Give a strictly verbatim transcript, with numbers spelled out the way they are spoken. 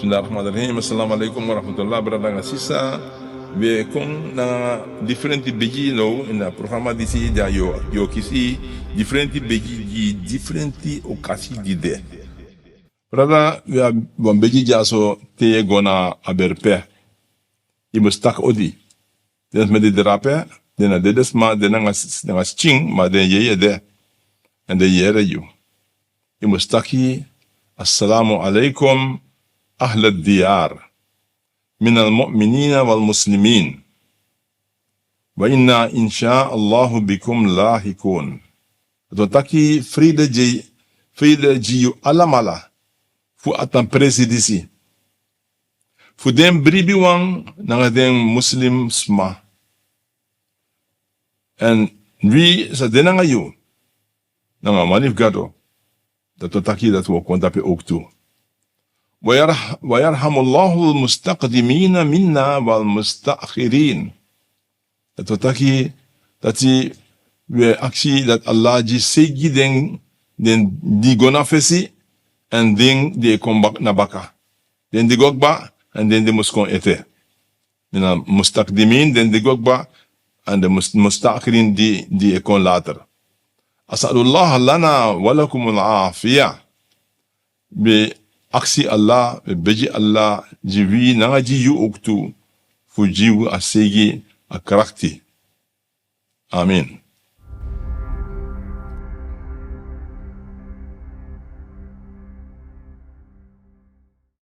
Bismillah rahman rahim. Assalamu alaikum wa rahmatullah, brada nanga sisa. We kon na difrenti begi now ini a programa disi, dan yu o, yu o kisi difrenti begi gi difrenti okasi di de. Brada, we abi wan begi dyaso te yu e go na a berpe. Yu mus taki odi. Den sma di de drape, den na dede sma, den nanga s-, nanga skin, ma den yeye de. Èn den yere yu. Yu mus taki: Assalamu alaikum, ahla diyar, min al mu'minina wal muslimin. Wa inna insha Allahu bikum lahikun. Dati wani taki frede gi, frede gi yu alamala fu a tan presi disi. Fu den bribiwan nanga den muslim sma. Èn wi sa de nanga yu, nanga a manifgado. Dati wani taki dati wi o kon dape owktu. Wa yar-, wa yarhamullahu al-mustaqdimina minna wal musta'khirin. Dati wani taki dati wi e aksi dati Allah gi seigi den, den di go na fesi, èn den di e kon bak-, na baka. Den di go kaba, èn den di mus kon ete. Mina mustakdimin, den di go kaba, èn den mus-, mustakhirin di, di e kon later. As'alullah lana wa lakum al-afiya. Wi e aksi Allah, wi e begi Allah, gi wi nanga gi yu owktu, fu gi wi a seigi, a krakti. Amin.